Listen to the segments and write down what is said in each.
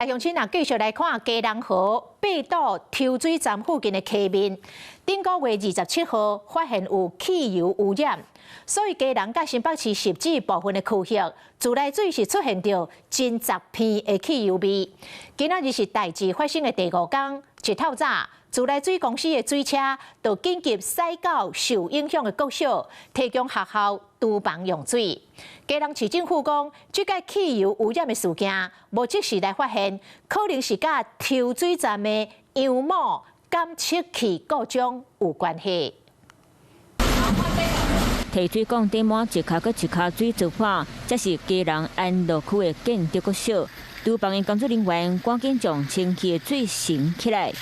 鄉親啊，繼續來看基隆河八堵抽水站附近的溪面，頂個月27號發現有汽油污染，所以基隆佮新北市汐止部分的區域，自來水是出現著真雜鼻的汽油味。今仔日是代誌發生的第五工，一透早，自來水公司的水車就緊急駛到受影響的國小，提供學校廚房用水。基隆市政府講，這個汽油污染的事件無即時來發現，可能是佮抽水站的油膜感測器故障有關係。提水管頂滿一跤閣一跤水做法，這是基隆安樂區的建德國小。廚房的工作人員趕緊將清氣的水盛起來。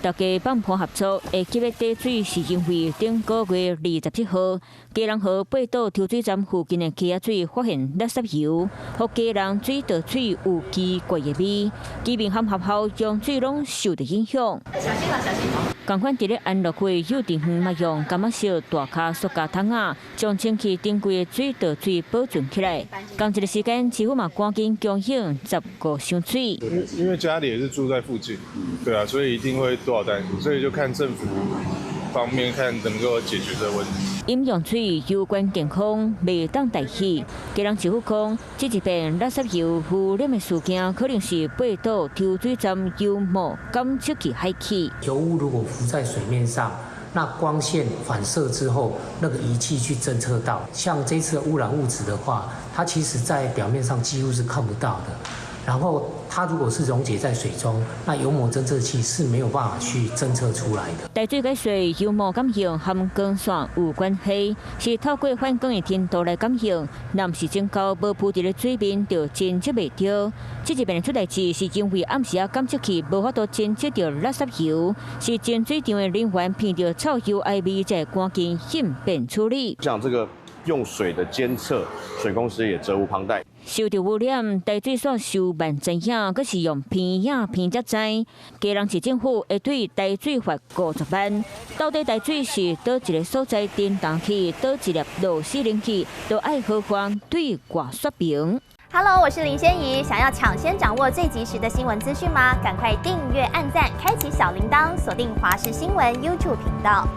大家放伴合作，會急欲短水，是因為頂個月27號，基隆河八堵抽水站附近的溪仔水發現垃圾油，予基隆水道水有奇怪的味，居民和學校用水攏受著影響。小心啊，小心！仝款佇咧安樂區的幼稚園嘛，用柑仔色大跤塑膠桶仔，將清氣珍貴的水道水保存起來。仝一个時間，市府嘛趕緊供應15箱水。因為家裡也是住在附近，對啊，所以一定會多少擔心，所以就看政府方面看能夠解決這個問題。飲用水攸關健康，袂當大意。基隆市府講，這一遍垃圾油污染的事件，可能是八堵抽水站油膜感測器害去。油污如果浮在水面上，那光線反射之後，那個儀器去偵測到，像這次污染物質的話，它其實在表面上幾乎是看不到的。然後它如果是溶解在水中，那油膜偵測器是沒有辦法去偵測出來的。台水解說油膜感應和光線有關係，是透過反光的程度來感應，若毋是真厚無浮佇咧水面就偵測袂著。這一遍出代誌是因為暗時仔感測器無法度偵測著垃圾油，是淨水廠的人員鼻著臭油哀味，才會趕緊應變處理。像這個用水的監測，水公司也責無旁貸。受著污染，台水線收萬知影，閣是用鼻影鼻才知。基隆市政府會對台水罰50萬。到底台水是佗一个所在振動器，佗一粒螺絲螺去，都愛好方對外說明。 Hello，我是林仙怡，想要搶先掌握最及時的新聞資訊嗎？趕快訂閱、按讚、開啟小鈴鐺，鎖定華視新聞 YouTube 頻道。